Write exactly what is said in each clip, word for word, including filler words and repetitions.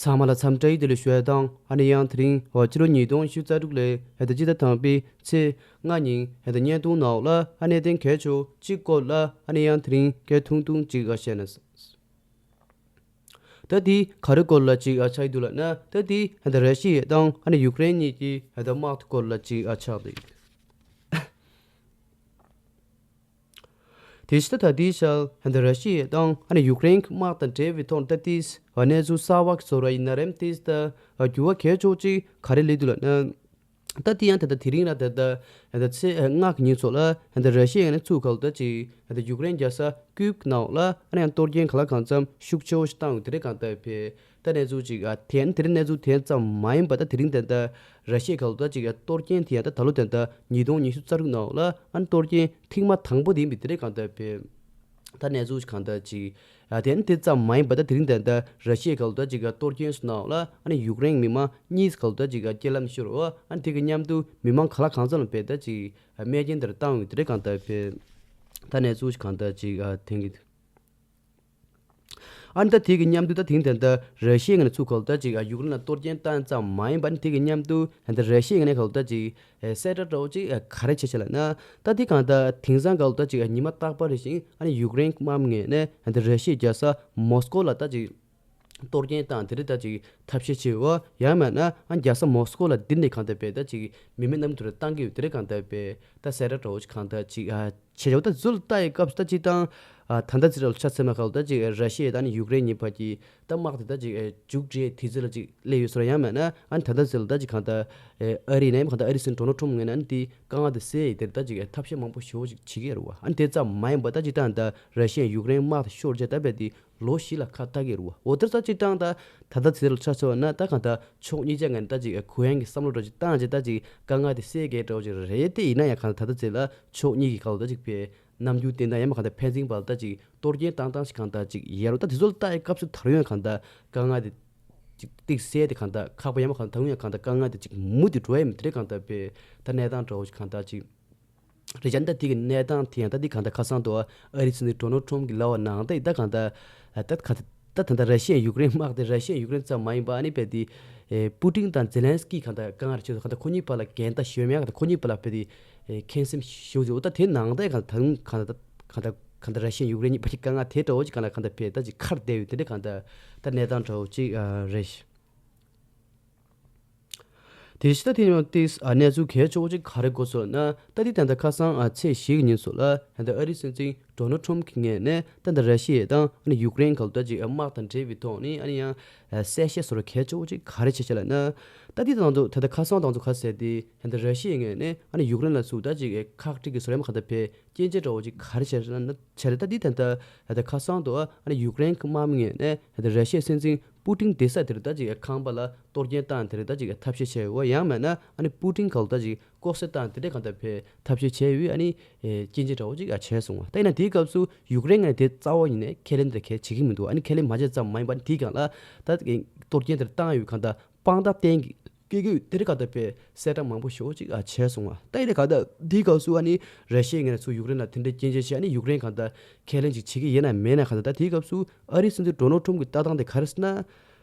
ཚང་མ་ལ་འཚམས་འདྲི་བདེ་ལེགས་ཞུ་ཡ་དང་། ཨ་ནི་ཡང་དེ་རིང་འོ་ཕྱི་ལོ་ཉིས་སྟོང་ཉི་ཤུ་རྩ་དྲུག་ལོའི་ཧེ་ད་སྤྱི་ཟླ་དང་པའི་ཚེས་ལྔ་ཉིན་ཧེ་ད་བརྙན་ཐུང་ནང་ལ་ཨ་གནད་དོན་གལ་ཆེ་བོ་གཅིག་སྐོར་ལ་ཨ་ནི་ཡང་དེ་རིང་སྐད་ཐུང་ཐུང་གཅིག་ཨ་བཤད་ན། ད་དེ་ག་རེ་སྐོར་ལ་གཅིག་ཨ་ཆགས་ཀྱི་འདུག་ལབ་ན། ད་དེ་ཧེ་ད་ར་ཤི་ཡ་དང་ཨ་ནི་ཡུཀ་རེན་གཉིས་ཀྱི་ཧེ་ད་དམག་དེ་སྐོར་ལ་གཅིག་ཨ་ཆགས་འདུག་དེ་བཞིན་ད་ལྟའི་ཆར་ཧན་ད་ར་ཤི་ཡ་དང་ཨ་ནི་ཡུཀ་རེན་གྱི་དམག་དང་འབྲེལ་བའི་ཐོག་ད་ལྟའི་གནས་ཚུལ་གསར་བ་གི་བཟོ་ར་ཡིན་ན་རེམ་ཏིས་ད་འགྱུར་བ་གལ་ཆེ་བོ་གཅིག་ག་རེ་སླེབས་འདུག་ལབ་ན། ད་དེ་ཡང་ད་ལྟ་དེ་རིང་ར་ད་ལྟ་ཧན་ད་ཚེས་ལྔ་གི་ཉིན་ཚོ་ལ་ཧན་ད་ར་ཤི་ཡ་ནས་ཚུར་ག་ལ་ད་ཅིག་ཧན་ད་ཡུཀ་རེན་རྒྱལ་ས་ཀིབ་ནང་ལ་ཨ་ནི་ཡང་གཏོར་སྐྱོན་ག་ལ་གང་འཚམ་ཤུགས་ཆེ་བོ་ཞིག་བཏང་ཡོད་དེ་རེད་གང་ལྟར་བས། ད་གནས་ཚུལ་ཅིག་ཨ་དེ་ཡང་དེ་རིང་གནས་ཚུལ་དེ་ཙམ་མ་ཡིན་པ། ད་དེ་རིང་ད་ལྟ་ར་ཤི་ཡ་ག་ལ་ད་ཅིག་ཨ་གཏོར་སྐྱོན་དེ་ཡང་ད་ད་ལོ་ད་ལྟ་ཉིས་སྟོང་ཉི་ཤུ་རྩ་དྲུག་ནང་ལ་ཨ་ནི་གཏོར་སྐྱོན་ཐེངས་མ་དང་པོ་དེ་ཡིན་པའི་དེ་རེད་གང་ལྟར་བས། ད་གནས་ཚུལ་ཅིག་གང་ལྟར་ཅིག་ཨ་དེ་ཡང་དེ་ཙམ་མ་ཡིན་པ། ད་དེ་རིང་ད་ལྟ་ར་ཤི་ཡ་ག་ལ་ད་ཅིག་ཨ་གཏོར་སྐྱོན་སོང་ནང་ལ་ཨ་ནི་ཡུཀ་རེན་མི་མང་གཉིས་ག་ལ་ད་ཅིག་ཨ་རྐྱེན་ལམ་ཤོར་བ། ཨ་ནི་དེ་གི་མཉམ་དུ་མི་མང་ག་ལ་གང་འཚམ་ལ་བས་ད་ཅིག་ཨ་རྨས་སྐྱོན་དེར་བཏང་ཡོད་དེ་རེད་གང་ལྟར་བས། ད་གནས་ཚུལ་ཅིག་གང་ལྟར་ཅིག་ཨ་ཐེངས་ཀྱི། ཨ་ནི་ད་དེ་གི་མཉམ་དུ་ད་དེང་དེ་འདྲ་ར་ཤི་ཡའི་ངོས་ནས་ཚུར་ག་ལ་ད་ཅིག་ཡུཀ་རེན་ལ་གཏོར་སྐྱོན་བཏང་ཙམ་མ་ཡིན་པ། ཨ་ནི་དེ་གི་མཉམ་དུ་ད་ར་ཤི་ཡའི་ངོས་ནས་ག་ལ་ད་ཅིག་གསལ་བསྒྲགས་འདྲ་བོ་ཅིག་ག་རེ་བྱས་བྱས་ལབ་ན། ད་དེ་གང་ལྟར་དེང་སང་ག་ལ་ད་ཅིག་ཉི་མ་རྟག་པར་རེ་བཞིན་ཨ་ནི་ཡུཀ་རེན་དམག་མི་ངོས་ནས་ད་ར་ཤི་ཡའི་རྒྱལ་ས་མོ་སི་ཀོ་ལ་ད་ཅིག་གཏོར་སྐྱོན་བཏང་དེ་རིགས་ད་ཅིག་ཐབས་ཤེས་བྱས་པ། ཡང་མིན་ན་ཨ་རྒྱལ་ས་མོ་སི་ཀོ་ལ་འདི་ནས་གང་ལྟར་བས་ད་ཅིག་མི་མེད་གནམ་གྲུ་རེ་བཏང་གི་ཡོད་དེ་རིགས་གང་ལྟར་བས་ད་གསལ་བསྒྲགས་འདྲ་བོ་ཅིག་གང་ལྟར་ཅིག་ཨ་བྱས་བྱས་པ། ད་ཚུར་ལྟ་ཡི་སྐབས་སུ་ད་སྤྱིར་བཏང་ཨ་ད་ལྟ་ཚེ་རབས་ལ་ཆ་མཚོན་པ་ག་ལ་ད་ཅིག་ར་ཤི་ཡ་དང་ནི་ཡུཀ་རེན་གཉིས་བར་གྱི་ད་དམག་དེ་ད་ཅིག་མཇུག་སྒྲིལ་དུས་ཚོད་ལ་ཅིག་སླེབས་ཡོད་ཟེར། ཡང་མིན་ན་ཨ་ནི་ད་ལྟ་ཚེ་ལ་ད་ཅིག་གང་ལྟར་ཨ་རི་ནས་གང་ལྟར་ཨ་རིའི་སྲིད་འཛིན་ཌོ་ནལ་ཊམ་ངོས་ནས་ཨ་ནི་དེ་དཀའ་ངལ་དེ་སེལ་ཡི་དེར་ད་ཅིག་ཐབས་ཤེས་མང་པོ་ཞེ་པོ་ཅིག་བྱེད་ཀྱི་ཡོད་རེད་བ། ཨ་ནི་དེ་ཙམ་མ་ཡིན་པ་ད་སྤྱིར་བཏང་ད་ར་ཤི་ཡ་ཡུཀ་རེན་དམག་དེ་ཤོར་རྗེས་ད་བས་དེ་ལོ་བཞི་ལ་ཁ་གཏད་ཀྱི་རེད་བ། འོ་དེར་ད་སྤྱིར་བཏང་ད་ད་ལྟ་ཚེ་ལ་ཆ་མཚོན་པ་ན་ད་གང་ལྟར་ཕྱོགས་གཉིས་ཆ་ངོས་ནས་ད་ཅིག་གུ་ཡངས་ཀྱི་བསམ་བློ་འདྲ་ཅིག་བཏང་རྗེས་ད་ཅིག་དཀའ་ངལ་དེ་སེལ་གྱི་འདྲ་བོ་ཅིག་རེད་དེ། ཡིན་ན་ཡང་གང་ལྟར་ད་ལྟ་ཚེ་ལ་ཕྱོགས་གཉིས་ཀྱི་ག་ལ་ད་ཅིག་བས་ནམ་རྒྱུན་དེ་འདྲ་ཡང་མ་གང་ལྟར་ཕན་ཚུན་བར་ལ་ད་ཅིག་གཏོར་སྐྱོན་བཏང་སྟངས་ཤིག་གང་ལྟར་ཅིག་ཡོད་རེད། ད་དེ་ཚོ་ལ་ལྟ་ཡི་སྐབས་སུ་ད་རུང་ཡང་གང་ལྟར་དཀའ་ངལ་དེ་ཅིག་ཏིག་སེལ་དེ་གང་ལྟར་ཁག་པོ་ཡང་མ་གང་ལྟར་ད་རུང་ཡང་གང་ལྟར་དཀའ་ངལ་དེ་ཅིག་མུ་མཐུད་འགྲོ་ཡ་མི་དེ་རེད་གང་ལྟར་བས། ད་གནས་སྟངས་འདྲ་བོ་ཞིག་གང་ལྟར་ཅིག་རེད་ཀྱང་། ད་དེ་གི་གནས་སྟངས་དེ་ཡང་ད་དེ་གང་ལྟར་ཁ་སང་དུ་ཨ་རིའི་སྲིད་འཛིན་ཌོ་ནལ་ཊམ་གྱིས་ལབ་པ་ནང་ལྟར་ད་གང་ལྟར་ད་གང་ལྟར་ད་ད་ལྟ་ར་ཤི་ཡ་ཡུཀ་རེན་དམག་དེ་ར་ཤི་ཡ་ཡུཀ་རེན་ཙམ་མ་ཡིན་པ་ཨ་ནི་བས་དེ་ཨེ་པུ་ཏིན་དང་ཛེ་ལན་སི་ཀི་གང་ལྟར་དཀའ་ངལ་ཆེ་ཚོ་གང་ལྟར་ཁོ་གཉིས་བར་ལ་འགལ་ཟླ་ཞོལ་མེད་གང་ལྟར་ཁོ་གཉིས་བར་ལ་བས་དེ་ཨེ་ཁེངས་སེམས་ཞེ་པོ་ཅིག་འོ་ད་དེ་ནང་ལྟར་གང་ལྟར་གང་ལྟར་གང་ལྟར་ར་ཤི་ཡ་ཡུཀ་རེན་གཉིས་བར་གྱི་དཀའ་ངལ་དེ་འདྲ་བོ་ཅིག་གང་ལ་གང་ལྟར་བས་ད་ཅིག་ཁར་བསྡད་ཡོད་དེ་འདྲ་གང་ལྟར་ད་གནས་སྟངས་འདྲ་བོ་ཅིག་ཨ་རེད། དེ་བཞིན་ད་དེ་ནས་ཏིས་ཨ་གནས་ཚུལ་གལ་ཆེ་བོ་ཅིག་ག་རེ་གོ་སོང་ན། ད་དེ་ད་ལྟ་ཁ་སང་ཨ་ཚེས་བཞི་གི་ཉིན་སོགས་ལ་ད་ལྟ་ཨ་རིའི་སྲིད་འཛིན་ཌོ་ནལ་ཊམ་གྱི་ངོས་ནས་ད་ལྟ་ར་ཤི་ཡ་དང་ཨ་ནི་ཡུཀ་རེན་ག་ལ་ད་ཅིག་དམག་དང་འབྲེལ་བའི་ཐོག་ནས་ཨ་ནི་ཡང་གསལ་བཤད་བཟོ་འདྲ་གལ་ཆེ་བོ་ཅིག་ག་རེ་བྱས་བྱས་ལབ་ན། ད་དེ་དང་དུ་ད་ལྟ་ཁ་སང་དང་དུ་ག་ཟེར་ཏེ་ད་ལྟ་ར་ཤི་ཡའི་ངོས་ནས་ཨ་ནི་ཡུཀ་རེན་ལ་ཚུར་ད་ཅིག་ཁག་དཀྲི་གི་བཟོ་འདྲ་གང་ལྟར་བས་སྐྱོན་བརྗོད་འདྲ་བོ་ཅིག་ག་རེ་བྱས་ན་བྱས་རེད། ད་འདི་ད་ལྟ་ད་ལྟ་ཁ་སང་དུ་ཨ་ནི་ཡུཀ་རེན་གྱི་དམག་མི་ངོས་ནས་ད་ལྟ་ར་ཤི་ཡའི་སྲིད་འཛིན་པུ་ཏིན་བསྡད་ས་དེར་ད་ཅིག་ཁང་པ་ལ་གཏོར་སྐྱོན་བཏང་དེར་ད་ཅིག་ཐབས་ཤེས་བྱས་ཡོད། ཡང་མིན་ན་ཨ་ནི་པུ་ཏིན་ག་ལ་ད་ཅིག་ལྐོག་གསོད་བཏང་དེ་འདྲ་གང་ལྟར་བས་ཐབས་ཤེས་བྱས་ཡོད། ཨ་ནི་སྐྱོན་བརྗོད་འདྲ་བོ་ཅིག་བྱས་སོང་བ། ད་ཡིན་ན་དེའི་སྐབས་སུ་ཡུཀ་རེན་ངོས་ནས་དེ་རྩ་བ་ཉིད་ནས་ཁས་ལེན་དེ་གལ་བྱེད་ཀྱི་མི་འདུག་ཨ་ནི་ཁས་ལེན་མ་བྱས་ཙམ་མ་ཡིན་པ་ཨ་ནི་དེའི་སྒང་ལ་ད་གཏོར་སྐྱོན་དེར་བཏང་ཡོད་གང་ལྟར་དཔང་རྟགས་བསྟན་གྱི་སྐད་གི་དེ་རིགས་ག་ད་པའི་གསལ་བསྒྲགས་མང་པོ་ཞེ་པོ་ཅིག་ཨ་བྱས་སོང་བ། ད་ཡིན་ནའི་ག་ད་འདིའི་སྐབས་སུ་ཨ་ནི་ར་ཤི་ཡའི་ངོས་ནས་ཚུར་ཡུཀ་རེན་ལ་དེ་འདྲའི་སྐྱོན་བརྗོད་བྱས། ཨ་ནི་ཡུཀ་རེན་ག་ད་ཁས་ལེན་ཅིག་བྱེད་ཀྱི་ཡིན་ན་མེད་ན་ག་ད། ད་དེའི་སྐབས་སུ་ཨ་རིའི་སྲིད་འཛིན་ཌོ་ནལ་ཊམ་གྱི་ལྟ་སྟངས་དེ་ག་རེ་ཟེར་ན།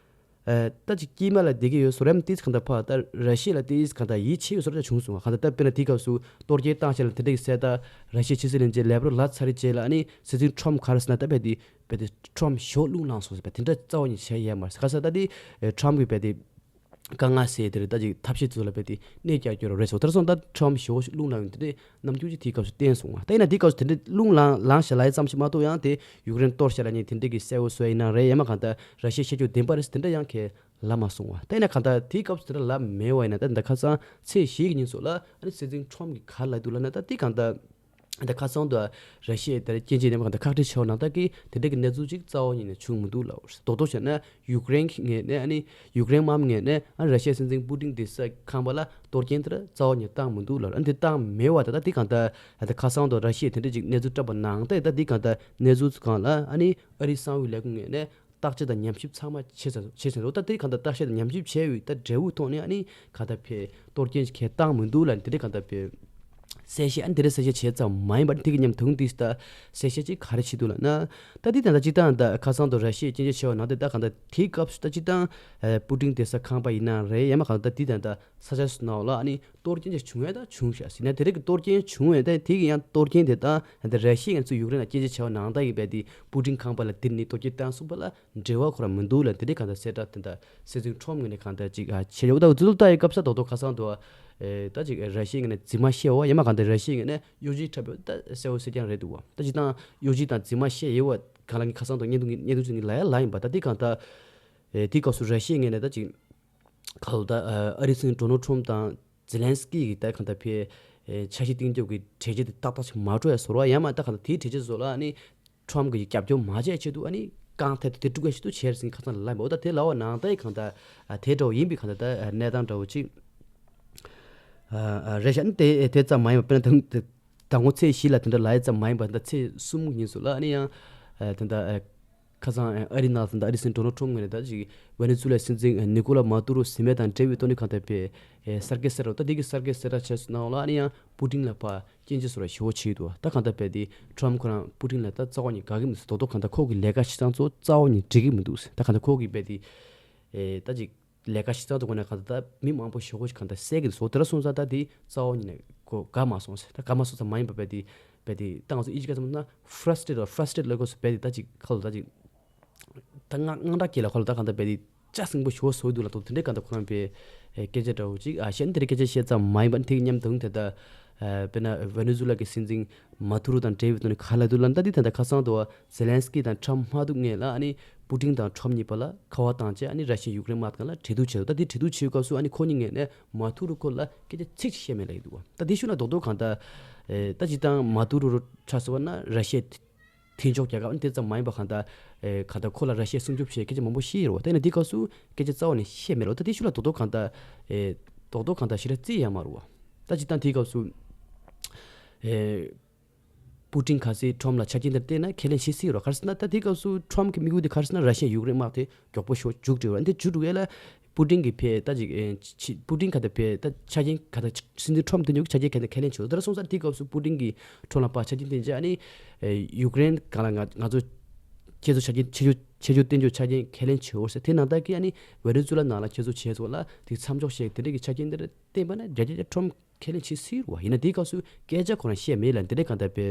ཨ་ད་ཅིག་དཀྱིལ་མ་ལ་བསྡད་ཀྱི་ཡོད་བཟོ་འདྲ་ཏིས་ག་ད་ཕ་ད་ར་ཤི་ཡ་ལ་ཏིས་ག་ད་ཡིད་ཆེས་ཡོད་བཟོ་འདྲ་བྱུང་སོང་བ། ག་ད་ད་དཔེར་ན་དེའི་སྐབས་སུ་གཏོར་སྐྱོན་བཏང་བྱས་ལ་དེ་འདྲ་གི་གསལ་བསྒྲགས་ར་ཤི་ཡའི་ཕྱི་སྲིད་བློན་ཆེན་ལེབ་རོབ་ལབ་ཚར་རྗེས་ལ་ཨ་ནི་སྲིད་འཛིན་ཊམ་ག་རེ་ཟེར་ན། ད་བས་དེ་བས་དེ་ཊམ་ཞོགས་རླུང་ལངས་སོང་ཟེར་བས་དེ་འདྲ་རྩ་བ་ཉིད་བྱས་ཡོད་མ་རེད། ག་ས་ད་དེ་ཊམ་གྱི་བས་དེ་དཀའ་ངལ་སེལ་དེར་ད་ཅིག་ཐབས་ཤེས་ཚུལ་ལ་བས་དེ་གནད་བསྐྱལ་རྒྱུ་རེད་སོ། དེར་སོང་ད་ཊམ་ཞོགས་རླུང་ལངས་ཡོང་དེ་འདྲའི་རྣམ་འགྱུར་ཅིག་དེའི་སྐབས་སུ་བསྟན་སོང་བ། ད་ཡིན་ན་དེའི་སྐབས་སུ་དེ་འདྲའི་རླུང་ལངས་ལངས་ཤག་ལབ་ཡ་ཙམ་ཞིག་མ་གཏོགས་ཡང་དེ་ཡུཀ་རེན་གཏོར་བཤིག་ལབ་མཁན་དེ་འདྲ་གི་གསལ་བོ་བཟོ་ཡ་ཡིན་ན་རེད། ཡང་མིན་ན་གང་ལྟར་ར་ཤི་ཡའི་ཤེས་རྒྱུ་བདེན་པ་རེད་ཟེར་དེ་འདྲ་ཡང་ཁས་ལབ་མ་སོང་བ། ད་ཡིན་ན་གང་ལྟར་དེའི་སྐབས་སུ་དེ་འདྲ་ལབ་མེད་པ་ཡིན་ན། ད་ད་ཁ་སང་ཚེས་བཞི་གི་ཉིན་སོགས་ལ་ཨ་ནི་སྲིད་འཛིན་ཊམ་གྱིས་ག་རེ་ལབ་འདུག་ལབ་ན། ད་དེ་གང་ལྟར་ད་ཁ་སང་དུ་ར་ཤི་ཡ་དེར་སྐྱོན་བརྗོད་ནས་མ་གང་ལྟར་ཁག་དཀྲི་བྱས་པ་ནང་ལྟར་གྱི་དེ་འདྲ་གི་གནས་ཚུལ་ཅིག་རྩ་བ་ཉིད་ནས་བྱུང་མི་འདུག་ལབ། རྡོག་རྡོག་བྱས་ན་ཡུཀ་རེན་གྱི་ངོས་ནས་ཨ་ནི་ཡུཀ་རེན་དམག་མི་ངོས་ནས་ཨ་ནི་ར་ཤི་ཡའི་སྲིད་འཛིན་པུ་ཏིན་བསྡད་ས་ཁང་པ་ལ་གཏོར་སྐྱོན་དེ་རྩ་བ་ཉིད་བཏང་མི་འདུག་ལབ། ཨ་ནི་དེ་བཏང་མེད་པ་ད་ད་དེ་གང་ལྟར་ད་ཁ་སང་དུ་ར་ཤི་ཡས་དེ་འདྲ་ཅིག་གནས་ཚུལ་བཀྲམ་པ་ནང་ལྟར་ད་དེ་གང་ལྟར་གནས་ཚུལ་ཚོ་སྒང་ལ་ཨ་ནི་ཨ་རིའི་གསང་བའི་ལས་ཁུངས་ངོས་ནས་བརྟག་དཔྱད་དང་ཉམས་ཞིབ་ཚང་མ་བྱས་ཚར་བྱས་ཚར་འདུག་ད་དེ་གང་ལྟར་བརྟག་དཔྱད་དང་ཉམས་ཞིབ་བྱས་ཡོད། ད་འབྲས་བུ་ཐོག་ནས་ཨ་ནི་གང་ལྟར་བས་གཏོར་སྐྱོན་ཞིག་གང་བཏང་མི་འདུག་ལབ་ནས་དེ་འདྲ་གང་ལྟར་བས། གསལ་བཤད་ཨ་ནི་དེ་རིང་གསལ་བཤད་བྱས་ཙམ་མ་ཡིན་པར་དེ་གི་མཉམ་དུ་འདི་ད་གསལ་བཤད་ཅིག་ག་རེ་བྱེད་འདུག་ལབ་ན། ད་འདི་ད་ལྟ་སྤྱིར་བཏང་ད་ཁ་སང་དུ་ར་ཤི་ཡའི་སྐྱོན་བརྗོད་བྱས་པ་ནང་དེ་ད་གང་ལྟར་དེའི་སྐབས་སུ་ད་སྤྱིར་བཏང་ཨ་པུ་ཏིན་དེ་ས་ཁང་པ་ཡིན་ན་རེད། ཡང་མ་གང་ལྟར་འདི་ད་ལྟ་ས་ཆ་སུ་ནང་ལ་ཨ་ནི་གཏོར་སྐྱོན་ཅིག་བྱུང་ཡས་ད་བྱུང་ཤག་ཟེར་ན། དེ་རིགས་ཀྱི་གཏོར་སྐྱོན་བྱུང་བས་ད་དེ་གི་ཡང་གཏོར་སྐྱོན་དེ་ད་ད་ར་ཤི་ཡའི་ང་ཚོ་ཡུཀ་རེན་ལ་སྐྱོན་བརྗོད་བྱས་པ་ནང་ད་ཡིན་པས་དེ་པུ་ཏིན་ཁང་པ་ལ་དེ་ནི་གཏོར་སྐྱོན་བཏང་སོང་བ་ལ། འབྲེལ་བ་ཁོ་རང་མི་འདུག་ལ། དེ་འདྲའི་གང་ལྟར་གསལ་བསྒྲགས་དེ་འདྲ་སྲིད་འཛིན་ཁྲོམ་ངོས་ནས་གང་ལྟར་ཅིག་ཨ་བྱས་ཡོད། ད་འུ་ཚོ་ལྟ་ཡི་སྐབས་ས་རྡོག་རྡོག་ཁ་སང་དུ་ཨེ་ད་ཅིག་ར་ཤི་ཡའི་ངོས་ནས་རྫུན་མ་བཤད་པ་ཡང་མ་གང་ལྟར་ར་ཤི་ཡའི་ངོས་ནས་གཡོ་ཇུས་འཁྲབ་ཡོད་ད་གསལ་བོ་གསལ་རྐྱང་རེད་འདུག་བ། ད་ཅིག་དང་གཡོ་ཇུས་དང་རྫུན་མ་བཤད་ཡོད་བ་གང་ལ་ངས་ཁ་སང་དུ་བརྙན་ཐུང་བརྙན་ཐུང་ཅིག་ངས་ལ་ཡ་ལ་ཡིན་པ། ད་དེ་གང་ལྟར་ཨེ་དེ་སྐབས་སུ་ར་ཤི་ཡའི་ངོས་ནས་ད་ཅིག་གང་ལྟར་ཨ་རིའི་སྲིད་འཛིན་ཌོ་ནལ་ཁྲོམ་དང་ཛེ་ལན་སི་ཀི་གི་ད་གང་ལྟར་ཕེ་ཨེ་ཆ་ཤས་གཏིང་འཇོག་གི་གྲོས་ཆོད་དེ་ཏག་ཏག་ཅིག་མ་འགྲོ་ཡ་བཟོ་ར་ཡང་མ་ད་གང་ལྟར་དེའི་གྲོས་ཆོད་བཟོ་ལ་ཨ་ནི། ཁྲོམ་གྱི་རྒྱབ་སྐྱོར་མ་བྱས་ཆེད་དུ་ཨ་ནི་རྐང་ཐད་དུ་དེ་དཀྲུག་ཡ་ཞིག་ཏུ་བྱས་ཟིན་ཁ་སང་ལ་ལབ་འོ། ད་དེ་ལ་བ་ནང་ལྟའི་གང་ལྟར་ཨ་དེ་འདྲ་བོ་ཡིན་པའི་གང་ལྟར་ད་ཨ་གནས་སྟངས་འདྲ་བོ་ཅིག་ཨ་ཨ་རེད་ཤག་ཨ་ནི་དེ་དེ་ཙམ་མ་ཡིན་པ་དཔེར་ན་ད་ད་ངོ་ཚེས་བཞི་ལ་དེ་འདྲ་ལབ་ཡ་ཙམ་མ་ཡིན་པ་ད་ཚེས་གསུམ་ཉིན་སུ་ལ་ཨ་ནི་ཡང་ཨ་དེ་འདྲ་ཨ་ཁ་སང་ཨ་ཨ་རི་ནང་ད་ཨ་རི་སྲིད་འཛིན་ཌོ་ནལ་ཁྲོམ་ངོས་ནས་ད་ཅིག་ཝེ་ནེ་ཛུ་ལ་སྲིད་འཛིན་ཨ་ནི་ཀོ་ལ་མ་ཏུ་རོ་ཟེར་མཁན་དང་འབྲེལ་བའི་ཐོག་ནས་གང་ལྟར་པའི་ཨེ་གསར་འགོད་གསལ་བསྒྲགས། ད་དེ་གི་གསར་འགོད་གསལ་བསྒྲགས་བྱས་སུ་གནང་བ་ལ་ཨ་ནི་ཡང་པུ་ཏིན་ལ་ཕར་སྐྱོན་བརྗོད་བཟོ་འདྲ་ཞེ་པོ་བྱས་འདུག་ད་གང་ལྟར་རྦད་དེ་ཁྲོམ་ཁོ་རང་པུ་ཏིན་ལ་ད་རྩ་བ་ནས་དགའ་གི་མི་འདུག་རྡོག་རྡོག་གང་ལྟར་ཁོ་གི་ལས་ཀ་བྱེད་སྟངས་ཚོ་རྩ་བ་ནས་འགྲིག་གི་མི་འདུག་ད་གང་ལྟར་ཁོ་གི་རྦད་དེ་ཨེ་ད་ཅིག་ལས་ཀ་བྱེད་སྟངས་ཚོ་ཁོ་ནས་གང་ལྟར་ད་མི་མང་པོ་ཞེ་པོ་ཞིག་གང་ལྟར་བསད་གི་འདུག་སོ། དེ་འདྲ་སོང་ཙང་ད་དེ་རྩ་བ་ནས་ཁོ་དགའ་མ་སོང་ཟེར། ད་དགའ་མ་སོང་ཙང་མ་ཡིན་པ་རྦད་དེ་རྦད་དེ་ད་ང་ཚོ་ཨི་ཇི་སྐད་ཚོ་ན་ཧྥ་ར་སི་ཊེཊ་ཧྥ་ར་སི་ཊེཊ་ལབ་དགོས་སོ། རྦད་དེ་ད་ཅིག་ཁ་ལོ་ད་ཅིག་ད་དངངས་དངངས་སྐྲག་སྐྱེ་ལ་ཁོ་ལ་ད་གང་ལྟར་རྦད་དེ་ལྕགས་སྲིན་པོ་ཞེ་པོ་བཟོ་འདུག་ལ། དོ་དེ་འདྲའི་གང་ལྟར་ཁོ་རང་པའི་ཨེ་སྐད་ཆ་འདྲ་བོ་ཅིག་ཨ་གཞན་དེ་རིང་སྐད་ཆ་བཤད་ཙམ་མ་ཡིན་པ་དེ་མཉམ་དུ་དེ་ལྟར་ཨ་དཔེར་ན་ཝེ་ནེ་ཛུ་ལ་གི་སྲིད་འཛིན་མ་ཏུ་རུ་དང་འབྲེལ་བའི་ཐོག་ནས་ག་ལ་འདུག་ལ། ད་འདི་ད་ལྟ་ཁ་སང་དུ་ཛེ་ལན་སི་ཀི་དང་ཁྲམ་མ་ཐུག་སྔོན་ལ་ཨ་ནི་པུ་ཏིན་དང་ཁྲོམ་གཉིས་བར་ལ་ཁ་པར་བཏང་བྱས་ཨ་ནི་ར་ཤི་ཡ་ཡུཀ་རེན་དམག་སྒང་ལ་གྲོས་བསྡུར་བྱས་འདུག་ད་འདི་གྲོས་བསྡུར་བྱེད་སྐབས་སུ་ཨ་ནི་ཁོ་གཉིས་ངོས་ནས་མ་ཏུ་རུ་ཁོ་ལ་སྐད་ཆ་ཚིག་ཅིག་བཤད་མེད་ལབ་ཀྱི་འདུག་ད་འདི་ཤུ་ན་རྡོག་རྡོག་གང་ལྟར་ཨེ་ད་སྤྱིར་བཏང་མ་ཏུ་རུ་ཁྲ་སོ་བ་ན་ར་ཤི་ཡ་མཐུན་ཕྱོགས་རྒྱལ་ཁབ་ཨ་ནི་དེ་ཙམ་མ་ཡིན་པ་གང་ལྟར་ཨེ་གང་ལྟར་ཁོ་ལ་ར་ཤི་ཡས་སྲུང་སྐྱོབ་བྱེད་སྐད་ཆ་མང་པོ་བཤད་ཡོད་རེད་བ། ད་ཡིན་ན་འདི་སྐབས་སུ་སྐད་ཆ་རྩ་བ་ནས་བཤད་མེད་རེད་བ། ད་དེ་ཤུ་ལ་རྡོག་རྡོག་གང་ལྟར་ཨེ་རྡོག་རྡོག་གང་ལྟར་ཞེ་དྲག་བརྩི་ཡ་མ་རེད་བ། ད་སྤྱིར་བཏང་དེའི་སྐབས་སུ་ཨེ་པུ་ཏིན་གལ་སྲིད་ཁྲོམ་ལ་ཆ་རྐྱེན་དེར་བལྟས་ན་ཁས་ལེན་བྱེད་སྲིད་ཡོད་རེད། ག་རེ་ཟེར་ན་ད་དེའི་སྐབས་སུ་ཁྲོམ་གྱི་དམིགས་ཡུལ་དེ་ག་རེ་ཟེར་ན་ར་ཤི་ཡ་ཡུཀ་རེན་དམག་དེ་མགྱོགས་པོ་ཞེ་པོ་མཇུག་སྒྲིལ་བ། འདི་མཇུག་སྒྲིལ་ཡས་ལ་པུ་ཏིན་གྱི་ཕེ་ད་ཅིག་ཨེ་ཆི་པུ་ཏིན་ག་ད་ཕེ་ད་ཆ་རྐྱེན་ག་ད་སྲིད་འཛིན་ཁྲོམ་དེ་ཉོ་གི་ཆ་རྐྱེན་ག་ད་ཁས་ལེན་བྱེད་འོ། ད་ར་སོང་ཙང་དེའི་སྐབས་སུ་པུ་ཏིན་གྱི་ཁྲོམ་ལ་ཕར་ཆ་རྐྱེན་བསྟན་རྗེས་ཨ་ནི་ཨེ་ཡུཀ་རེན་གང་ལ་ང་ང་ཚོ་ཁྱེད་ཚོ་ཆ་རྐྱེན་ཁྱེད་ཚོ་ཁྱེད་ཚོ་བསྟན་རྒྱུ་ཆ་རྐྱེན་ཁས་ལེན་བྱེད་འོ་ཟེར། དེ་ནང་ལྟར་གྱི་ཨ་ནི་ཝེ་ནེ་ཛུ་ལ་ནང་ལ་ཁྱེད་ཚོ་བྱས་ཚོ་ལ་དེ་མཚམས་འཇོག་བྱེད་དེ་འདྲ་གི་ཆ་རྐྱེན་དེ་འདྲ་བསྟན་པ་ན་རྒྱ་རྒྱ་རྒྱ་ཁྲོམ་ཁས་ལེན་བྱེད་སྲིད་རུ་བ། ཡིན་ན་དེའི་སྐབས་སུ་སྐད་ཆ་ཁོ་རང་བཤད་མེད་ལ་འདི་འདྲའི་གང་ལྟར་པའི་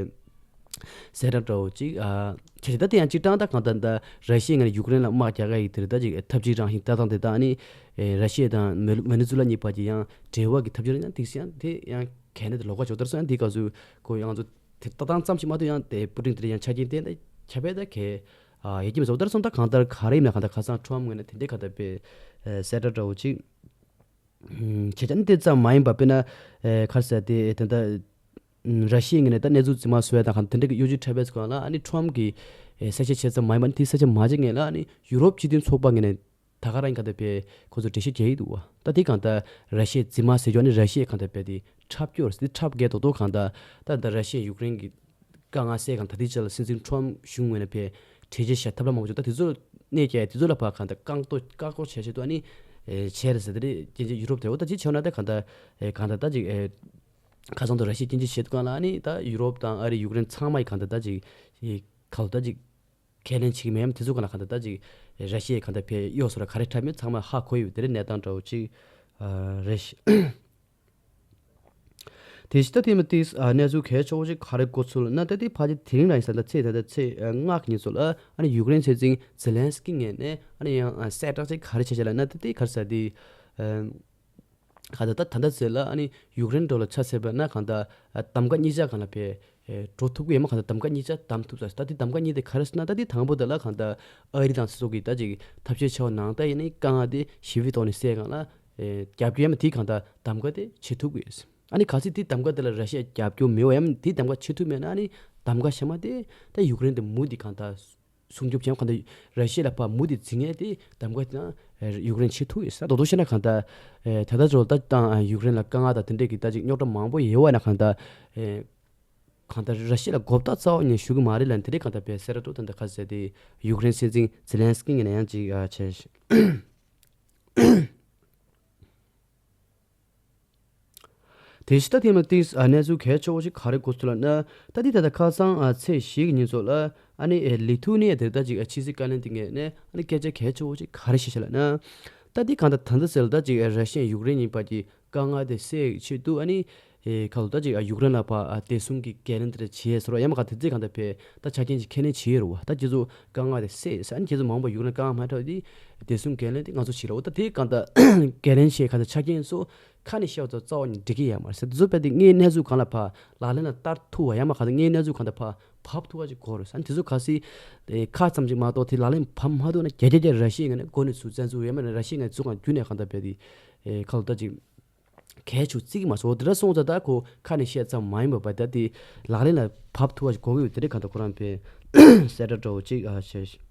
གསལ་བསྒྲགས་འདྲ་བོ་ཅིག་ཨ་བྱས་ཏེ། ད་དེ་ཡང་སྤྱིར་བཏང་ད་གང་ལྟར་ད་ར་ཤི་ཡ་ངོས་ནས་ཡུཀ་རེན་ལ་དམག་རྒྱག་ག་ཡི་དེར་ད་ཅིག་འཐབ་ཇུས་རང་བཞིན་ལྟ་སྟངས་དེ་དང་ཨ་ནི་ར་ཤི་ཡ་དང་ཝེ་ནེ་ཛུ་ལ་གཉིས་བར་གྱི་ཡང་འབྲེལ་བ་གི་འཐབ་ཇུས་རང་ཡང་དེ་ཡང་དེ་ཡང་གལ་གནད་དུ་ལོག་ག་ཆོག་ད་ར་སོང་ཡང་དེའི་སྐབས་སུ་ཁོ་ཡང་ང་ཚོ་དེ་ལྟ་སྟངས་ཙམ་ཞིག་མ་གཏོགས་ཡང་དེ་པུ་ཏིན་དེར་ཡང་ཆ་རྐྱེན་བསྟན་ད་ཁྱབ་པས་ད་གལ་ཡོད་ཀྱི་མི་འདུག་ད་ར་སོང་ད་གང་ལྟར་ག་རེ་ཡིན་ན་གང་ལྟར་ཁ་སང་ཁྲོམ་ངོས་ནས་དེ་འདྲའི་གང་ལྟར་པའི་གསལ་བསྒྲགས་འདྲ་བོ་ཅིག་བྱས་ཙང་དེ་ཙམ་མ་ཡིན་པ་དཔེར་ན་ཨེ་ག་རེ་ཟེར་དེ་ད་ལྟ་ར་ཤི་ཡའི་ངོས་ནས་ད་གནས་ཚུལ་རྫུན་མ་བཟོ་ཡ་དང་གང་དེ་འདྲ་གི་གཡོ་ཇུས་འཁྲབ་པའི་སྒང་ལ་ཨ་ནི་ཁྲོམ་གྱིས་ཨེ་གསལ་བཤད་བྱས་ཙམ་མ་ཡིན་པ་ནི་དེ་གསལ་བཤད་མ་བྱས་སྔོན་ལ་ཨ་ནི་ཡུ་རོབ་སྤྱི་མཐུན་ཚོགས་པ་ངོས་ནས་ད་ག་རང་གང་ལྟར་པའི་ཁོ་ཚོ་འགྲེལ་བཤད་རྒྱག་གི་འདུག་བ། ད་དེ་གང་ལྟར་ར་ཤི་ཡའི་རྫུན་མ་ཟེར་རྒྱུ་ཨ་ནི་ར་ཤི་ཡའི་གང་ལྟར་པའི་དེ་འཁྲབ་སྐྱོར་དེ་འཁྲབ་རྒྱག་རྡོག་རྡོག་གང་ལྟར་ད་ལྟ་ར་ཤི་ཡ་ཡུཀ་རེན་གྱི་དཀའ་ངལ་སེལ་གང་ད་ལྟའི་ཆ་ལ་སྲིད་འཛིན་ཁྲོམ་གཞུང་ངོས་ནས་ཕེ་གྲོས་ཆོད་བཞག་ཐབས་ལམ་མང་པོ་བྱུང་། ད་དེ་ཚོ་གནས་ཀྱི་དེ་ཚོ་ལ་ཕར་གང་ལྟར་བཀག་འགོག་བཀག་འགོག་བྱས་བྱས་དུས་ཨ་ནི་བྱས་རེད་ཟེར། དེ་རེད་སྐྱེན་ཆེ་ཡུ་རོབ་དེ་འོ་ད་ཅི་བྱས་ན་ད་གང་ལྟར་གང་ལྟར་ད་ཅིག་ཁ་སང་དུ་ར་ཤི་ཡ་སྐྱེན་ཆེ་བྱས་དུས་གང་ལ་ཨ་ནི་ད་ཡུ་རོབ་དང་ཨ་རི་ཡུཀ་རེན་ཚང་མ་ཡི་གང་ལྟར་ད་ཅིག་གང་ལྟར་ད་ཅིག་ཁས་ལེན་བྱེད་ཀྱི་མེད་ཡམ། དེ་ཚོ་གང་ལ་གང་ལྟར་ད་ཅིག་ར་ཤི་ཡའི་གང་ལྟར་ཕེ་གཡོ་ཟོ་ར་ག་རེ་འཁྲབ་མིན་ཚང་མ་ཧ་གོ་ཡོད། དེ་རེད་གནས་སྟངས་འདྲ་བོ་ཅིག་རེད། དེ་ཕྱི་ད་དེ་མ་དེ་གནས་ཚུལ་གལ་ཆེ་བོ་ཅིག་ག་རེ་གོ་ཚུལ་ན་ད་དེ་ཕ་ཅི་དེ་རིང་ལ་ཡིན་ས་ད་ཚེས་ད་ད་ཚེས་ལྔ་གི་ཉིན་ཚོ་ལ་ཨ་ནི་ཡུཀ་རེན་སྲིད་འཛིན་ཛེ་ལན་སི་ཀི་ངོས་ནས་ཨ་ནི་ཡང་གསལ་བསྒྲགས་ཅིག་ག་རེ་བྱས་བྱས་ལ་ན་ད་དེ་ག་རེ་ཟེར་དེ་ག་ད་ད་ད་ད་ཟེར་ལ་ཨ་ནི་ཡུཀ་རེན་འགྲོ་ལ་ཆ་ཟེར་བ་ན་གང་ད་གདམ་ག་གཉིས་ཆ་གང་ལ་ཕེ་འགྲོ་ཐུབ་ཀྱི་ཡོད་མ་གང་ད་གདམ་ག་གཉིས་ཆ་གདམ་ཐུབ་ས་ད་དེ་གདམ་ག་གཉིས་དེ་ག་རེ་ཟེར་ན་ད་དེ་དང་པོ་དེ་ལ་གང་ད་ཨ་རི་དང་སོགས་ཀྱི་ད་ཅིག་ཐབས་ཤེས་བྱ་བ་ནང་ད་ཡིན་ནི་དཀའ་ངལ་དེ་ཞི་བའི་ཐོག་ནས་སེལ་གང་ལ། ཨེ་རྒྱབ་སྐྱོར་ཡང་དེའི་གང་ལྟར་གདམ་ག་དེ་བྱེད་ཐུབ་དགོས། ཨ་ནི་གལ་སྲིད་དེ་གདམ་ག་དེ་ལ་ར་ཤི་ཡ་རྒྱབ་སྐྱོར་མེད་པ་ཡང་དེའི་གདམ་ག་བྱེད་ཐུབ་མེད་ན་ཨ་ནི་གདམ་ག་གཞན་མ་དེ་ད་ཡུཀ་རེན་དེ་མུ་དེ་གང་ལྟར་སྲུང་སྐྱོབ་བྱེད་གང་ལྟར་ར་ཤི་ཡ་ལ་ཕར་མུ་དེ་འཛིང་ཡས་དེ་གདམ་ག་དེ་ན་ཡུཀ་རེན་བྱེད་ཐུབ་ཡོད་ས་རྡོག་རྡོག་བཤད་ན་གང་ལྟར་ཨེ་ད་ལྟ་ཚོ་ད་དང་ཡུཀ་རེན་ལ་དཀའ་ངལ་དང་དེ་འདྲས་ཀྱི་ད་ཅིག་རྙོག་དྲ་མང་པོ་ཡོད་པ་ན་གང་ལྟར་ཨེ་གང་ལྟར་ར་ཤི་ཡ་ལ་མགོ་བཏགས་རྩ་བ་ནས་ཞུ་གི་མ་རེད་ལ་དེ་འདྲས་གང་ལྟར་བས་སེ་ར་ཏོ་ད་ལྟ་ག་ཟེར་དེ་ཡུཀ་རེན་སྲིད་འཛིན་ཛེ་ལན་སི་ཀི་ངོས་ནས་ཡང་ཅིག་ཨ་བྱས། དེ་བཞིན་ད་ཐེངས་མ་ཏིས་ཨ་གནས་ཚུལ་གལ་ཆེ་བོ་ཞིག་ག་རེ་གོ་སོང་ལབ་ན། ད་འདི་ད་ལྟ་ཁ་སང་ཨ་ཚེས་བཞི་གི་ཉིན་ཚོ་ལ་ཨ་ནི་ཨེ་ལི་ཐུ་ནི་ཡ་དེར་ད་ཅིག་ཨ་ཕྱི་སྲིད་བཀའ་བློན་དེ་ངོས་ནས་ཨ་ནི་སྐད་ཆ་གལ་ཆེ་བོ་ཞིག་ག་རེ་བཤད་ཤག་ལབ་ན། ད་འདི་གང་ལྟར་ད་ལྟ་ཟེར་ལ་ད་ཅིག་ཨ་ར་ཤི་ཡ་ཡུཀ་རེན་གཉིས་བར་གྱི་དཀའ་ངལ་དེ་སེལ་ཆེད་དུ་ཨ་ནི་ཨེ་ཁ་ལོ་ད་ཅིག་ཨ་ཡུཀ་རེན་ལ་ཕར་ཨ་བདེ་སྲུང་གི་འགན་ལེན་དེ་འདྲ་བྱས་ཟེར་བ་ཡང་མ་ག་དེ་ཚེ་གང་ལྟར་ཕེ་ད་ཆ་རྐྱེན་ཅིག་ཁས་ལེན་བྱས་རུ་བ། ད་ཁྱེད་ཚོ་དཀའ་ངལ་དེ་སེལ་ཟེར་ཨ་ནི་ཁྱེད་ཚོ་མང་པོ་ཡུཀ་རེན་དཀའ་ངལ་མ་འཕྲད་དེ་བདེ་སྲུང་འགན་ལེན་དེ་ང་ཚོ་བྱེད་ར་བ། ད་དེ་གང་ལྟར་འགན་ལེན་བྱས་གང་ལྟར་ཆ་རྐྱེན་སོགས་ཁ་ནས་བཤད་པ་ཚོ་རྩ་བ་ནས་འགྲིག་གི་ཡོད་མ་རེད་ཟེར། དེ་ཚོ་དཔེ་དེ་དངོས་གནས་ཚུལ་གང་ལ་ཕར་ལག་ལེན་ལ་བསྟར་ཐུབ་པ་ཡང་མ་ག་དེ་དངོས་གནས་ཚུལ་གང་ལ་ཕར་བབས་ཐུབ་པ་ཅིག་དགོས་རེད་ཟེར། དེ་ཚོ་གལ་སྲིད་ཨེ་ཁ་ཙམ་ཅིག་མ་གཏོགས་དེ་ལག་ལེན་བབས་མ་ཐུབ་ན་རྒྱ་རྒྱ་རྒྱ་ར་ཤི་ཡའི་ངོས་ནས་འགོ་ནས་ཚུར་བཙན་འཛུལ་ཡང་མིན་ན་ར་ཤི་ཡའི་ངོས་ནས་འཛུགས་གང་བརྒྱུད་ནས་གང་ལྟར་བས་དེ་ཨེ་ཁ་ལོ་ད་ཅིག་གལ་ཆེ་བརྩི་གི་མ་སོང་། དེ་འདྲ་སོང་ཙང་ད་ཁོ་ཁ་ནས་བཤད་ཙམ་མ་ཡིན་པ་བ་ད་དེ་ལག་ལེན་ལ་བབས་ཐུབ་པ་ཞིག་དགོས་ཀྱི་ཡོད། དེ་འདྲ་གང་ལྟར་ཁོ་རང་བས་གསལ་བསྒྲགས་འདྲ་བོ་ཅིག་ཨ་བྱས།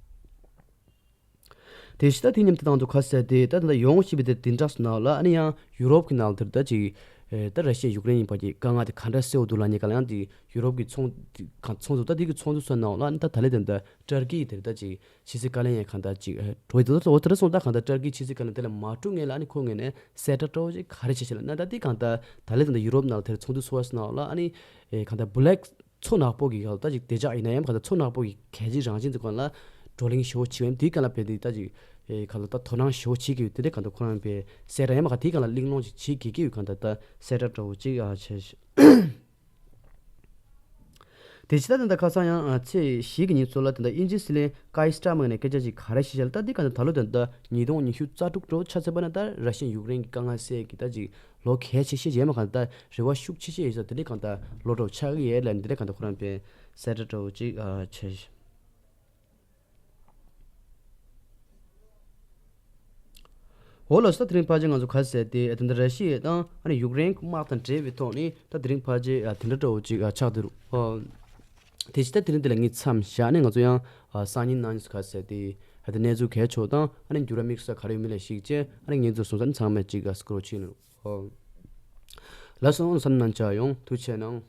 དེ་བཞིན་ད་དེ་མཉམ་དུ་ཏང་ཙུའུ་ཁ་གསལ་ཏེ་ད་ད་ལྟ་ཡོང་བཞིན་པའི་དེ་དེ་འདྲ་སོང་ན་ལ་ཨ་ནི་ཡང་ཡུ་རོབ་ཀྱི་ནང་དེར་ད་ཅིག་ཨེ་ད་ར་ཤི་ཡ་ཡུཀ་རེན་གཉིས་བར་གྱི་དཀའ་ངལ་དེ་ག་འདྲ་སེལ་བ་འདུག་ལབ་ནས་ག་ལ་ཡང་དེ་ཡུ་རོབ་ཀྱི་ཚོང་གང་ཚོང་ཚོ་ད་དེ་གི་ཚོང་དུ་སོང་ན་ལ་ཨ་ནི་ད་ད་ལེ་དེ་འདྲ་ཏར་ཀི་དེར་ད་ཅིག་ཕྱི་སྲིད་བཀའ་བློན་ཡང་གང་ད་ཅིག་ཨེ་འགྲོ་ཡི་འདུག་ད་འོ་དེ་འདྲ་སོང་ད་གང་ད་ཏར་ཀི་ཕྱི་སྲིད་བཀའ་བློན་དེ་ལ་མ་གྲུ་ངེས་ལ་ཨ་ནི་ཁོ་ངེས་ནས་གསལ་བསྒྲགས་འདྲ་བོ་ཅིག་ག་རེ་བྱེད་ཤེས་ལ་ན་ད་དེ་གང་ད་ད་ལེ་དེ་འདྲ་ཡུ་རོབ་ནང་ལ་དེར་ཚོང་དུ་སོང་བ་སོང་ན་ལ་ཨ་ནི་ཨེ་གང་ད་བུ་ལེག་མཚོ་ནག་པོ་གི་ག་ད་ཅིག་དེ་ཅག་ཡིན་ན་ཡང་ག་ད་མཚོ་ནག་པོ་གི་གལ་ཆེ་རང་བཞིན་དུ་གང་ལ་བགྲོ་གླེང་ཞུ་བ་བྱེད་པ་དེའི་སྒང་ལ་བས་དེ་ད་ཅིག་ཨེ་ག་ལ་ད་དོ་སྣང་ཞུ་བ་བྱེད་ཀྱི་ཡོད། དེ་འདྲ་གང་ད་ཁོ་རང་བས་གསལ་བསྒྲགས་ཡང་མ་ག་དེའི་སྒང་ལ་གླེང་སློང་ཅིག་བྱེད་དགོས་ཀྱི་ཡོད། གང་ད་ད་གསལ་བསྒྲགས་འདྲ་བོ་ཅིག་ཨ་བྱས། དེ་ཕྱི་ད་ད་ད་ཁ་སང་ཡང་ཨ་ཚེས་བཞི་གི་ཉིན་ཚོ་ལ་ད་ད་དབྱིན་ཇིའི་སྲིད་བློན་ཀའི་སི་ཊར་མར་ནས་སྐད་ཆ་ཅིག་ག་རེ་བཤད་ཤག་ལ་ད་དེ་གང་ད་ད་ལོ་ད་ད་ཉིས་སྟོང་ཉི་ཤུ་རྩ་དྲུག་འདྲ་བོ་ཆ་ཚད་པ་ན་ད་ར་ཤི་ཡ་ཡུཀ་རེན་གྱི་དཀའ་ངལ་སེལ་གྱི་ད་ཅིག་ལོ་གལ་ཆེ་ཤོས་ཡས་མ་གང་ད་རེ་བ་ཤུགས་ཆེ་ཤོས་ཡོད་ས་དེ་འདྲ་གང་ད་ལོ་འདྲ་བོ་ཆགས་ཀྱི་ཡོད་ལབ་ནས་དེ་འདྲ་གང་ད་ཁོ་རང་པའི་གསལ་བསྒྲགས་འདྲ་བོ་ཅིག་ཨ་བྱས། འོ་ལགས་སོ། ད་དེ་རིང་ཕལ་ཆེར་ང་ཚོ་ག་ཟེར་ཏེ་ད་ལྟ་ར་ཤི་ཡ་དང་ཨ་ནི་ཡུཀ་རེན་གྱི་དམག་དང་འབྲེལ་བའི་ཐོག་ནས་ད་དེ་རིང་ཕལ་ཆེར་ཨ་དེ་འདྲ་འདྲ་བོ་ཅིག་ཨ་ཆགས་བསྡད་རུང་། ཨ་དེ་ཕྱི་ད་དེ་རིང་འདི་ལ་ངས་མཚམས་བཞག་ནས་ང་ཚོ་ཡང་ཨ་སང་ཉིན་གནངས་ཉིན་སུ་ག་ཟེར་ཏེ་ཨ་ད་གནས་ཚུལ་གལ་ཆེ་བ་དང་ཨ་ནི་འགྱུར་བ་དམིགས་བསལ་ག་རེ་ཡོད་མེད་ལ་གཞིགས་བྱས་ཨ་ནི་ངས་ཚོ་སོང་ཙང་ཚང་མས་ཅིག་ཨ་སྐུ་རོགས་བྱེད་ནས། ཨ་ལགས་སོ། བསམ་གནང་བྱ་ཡོང་། ཐུགས་རྗེ་གནང་།